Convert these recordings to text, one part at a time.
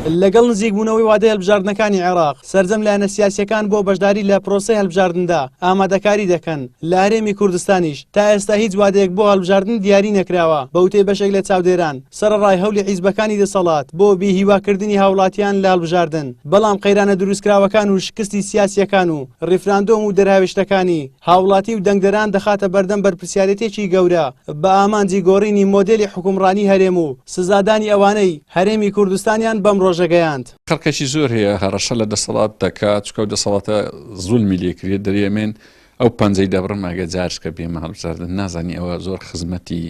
لەگەڵ نزیکبوونەوەی وادەی هەڵبژاردنەکانی عێراق، سەرجەم لایەنە سیاسییەکان بۆ بەشداری لە پرۆسەی هەڵبژاردندا ئامادەکاری دەکەن، لە هەرێمی کوردستانیش تا ئێستا هیچ وادەیەک بۆ هەڵبژاردن دیاری نەکراوە، بە وتەی بەشێک لە چاودێران، سەرەڕای هەولی حیزبەکانی دەسەڵات بۆ بی هیواکردنی هاوڵاتیان لە هەڵبژاردن، بەڵام قەیرانە دروستکراوەکان و شکستی سیاسییەکان و ڕیفراندۆم و دەرهاویشتەکانی، هاوڵاتی و دەنگدەران دەخاتە بەردەم بەرپرسیارێتیەکی گەورە بە ئامانجی گۆڕینی مۆدێلی حوکمڕانی هەرێم و سزادانی ئەوانەی هەرێمی کوردستانیان بەم ڕۆژە گەیاند. خەڵکێکی زۆر هەیە هەڕەشە لە دەسەڵات دەکات چونکە ئەو دەسەڵاتە زوڵمی لێ کرێت دەرێ من ئەو پەنجەی دەبڕم ئەگە جارشکە بێمە هەڵبژاردن نازانی ئەوە زۆر خزمەتی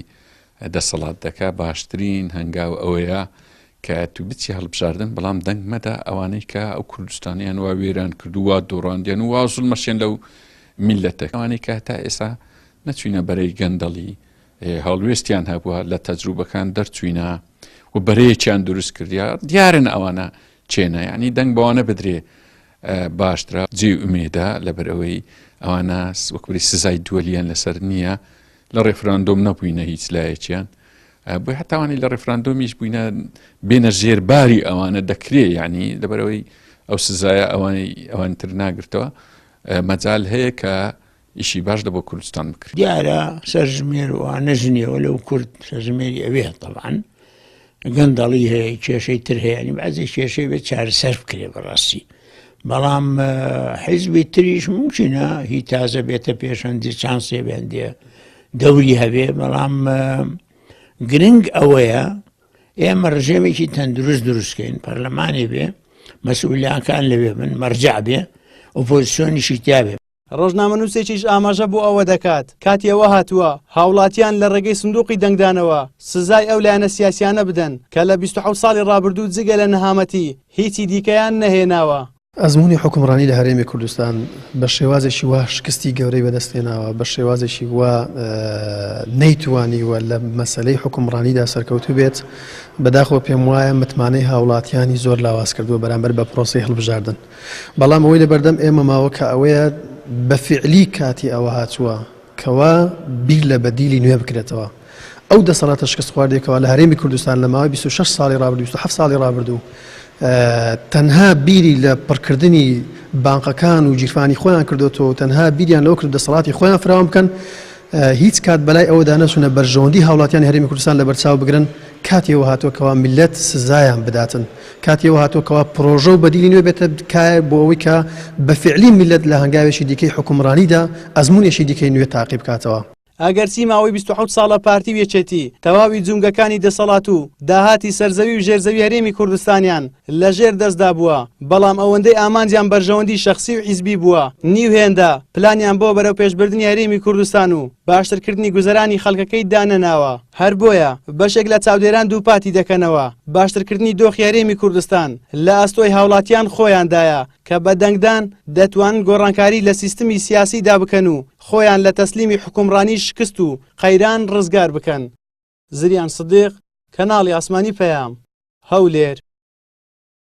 دەسەڵات دەکا باشترین هەنگاو ئەوەیە کە تو بچی هەڵبژاردن بەڵام دەنگ مەدە ئەوانەی کە ئەو کوردستانیان وا وێران کرد و وا دۆڕاندیان و وا زوڵمەشێن لەو میلەتە ئەوانەی کە تا ئێستا نەچوینە بەرەی گەندەڵی هەڵوێستیان هەبووە لە تەجروبەکان دەرچوینە و بەرەیەکیان دروست کردیا دیارن ئەوانە چێنە یعنی دەنگ بەوانە بدرێ باشترە جێ ئومێدە لەبەرئەوەی ئەوانە وەکوری سزای دووەلیان لەسەر نییە لە ڕێفراندۆم نەبووینە هیچ لایەکیان بۆی هەتاوانی لە ڕێفراندۆمیش بووینە بێنە ژێرباری ئەوانە دەکرێ یعنی لەبەرەوەی ئەو سزایە ئەوانەی ئەوان تر ناگرتەوە مەجال هەیە کە ئیشی باش لە بۆ کوردستان بکرێت. دیارە سەرژمێر وانە ژنیەوە لەو کورد سەرژمێری ئەوێ تەبعەن گەندەڵی هەیە کێشەی تر هەیە ینی بەعزێ کێشەی بێت چارەسەر بکرێ بەڕاستی بەڵام حیزبی تریش ممکنە هی تازە بێتە پێش هەندێ چانسێ بێندێ دەوری هەبێ بەڵام گرنگ ئەوەیە ئێمە ڕژێمێکی تەندروست دروستکەین پەرلەمانی بێ مەسئولیانکان لەوێ بن مەرجع بێ ئۆپۆزیسیۆنیشی تیابێ ڕۆژنامەنووسێکیش ئاماژە بۆ ئەوە دەکات، کاتی ئەوە هاتووە هاوڵاتیان لە ڕێگەی سندوقی دەنگدانەوە سزای ئەو لایەنە سیاسیانە بدەن کە لە 27 ساڵی ڕابردوو جگە لە نەهامەتی هیچی دیکەیان نەهێناوە. ئەزموونی حوکمڕانی لە هەرێمی کوردستان بە شێوازێکی وا شکستی گەورەی بەدەست هێناوە، بە شێوازێکی وا نەیتوانیوە لە مەسەلەی حوکمڕانیدا سەرکەوتوو بێت، بەداخەوە پێموایە متمانەی هاوڵاتیانی زۆر لاواز کردووە بەرامبەر بە پرۆسەی هەڵبژاردن. بەڵام ئەوەی لەبەردەم ئێمە ماوە کە ئەوەیە بە فیعلی کاتی ئەوە هاتووە کەوا بیر لە بەدیلی نوێ بکرێتەوە. ئەو دەسەڵاتە شکستخواردەی کەوا لە هەرێمی کوردستان لە ماوەی 26 ساڵی ڕابردوو 27 ساڵی ڕابردوو تەنها بیری لە پڕکردنی بانقەکان و گیرفانی خۆیان کردۆتەوە و تەنها بیریان لەوە کرد دەسەڵاتی خۆیان فراوان بکەن هیچ کات بەلای ئەوەدا نەچوونە بەرژەوەندی هاوڵاتیانی هەرێمی کوردستان لەبەرچاو بگرن، کاتی ئەوە هاتووە کەوا میللەت سزایان بداتن، کاتی ئەوە هاتووە کەوا پرۆژە و بەدیلی نوێ بێتە کایە بۆ ئەوەی کە بە فیعلی میللەت لە هەنگاوێکی دیکەی حوکمڕانیدا ئەزموونێکی دیکەی نوێ تاقی بکاتەوە. ئەگەرچی ماوەی 27 ساڵە پارتی و یەکێتی تەواوی جومگەکانی دەسەڵات و داهاتی سەرزەوی و ژێرزەوی هەرێمی کوردستانیان لە ژێر دەستدا بووە، بەڵام ئەوەندەی ئامانجیان بەرژەوەندی شەخسی و حیزبی بووە، نیو هێندە پلانیان بۆ بەرەوپێشبردنی هەرێمی کوردستان و باشترکردنی گوزەرانی خەڵکەکەی دانەناوە. هەر بۆیە بەشێک لە چاودێران دووپاتی دەکەنەوە، باشترکردنی دۆخی هەرێمی کوردستان لە ئەستۆی هاوڵاتیان خۆیاندایە کە بە دەنگدان دەتوانن گۆڕانکاری لە سیستمی سیاسیدا بکەن و خۆیان لە تەسلیمی حوکمڕانی شکست و قەیران ڕزگار بکەن. زریان سدیق، کەناڵی ئاسمانی پەیام، هەولێر.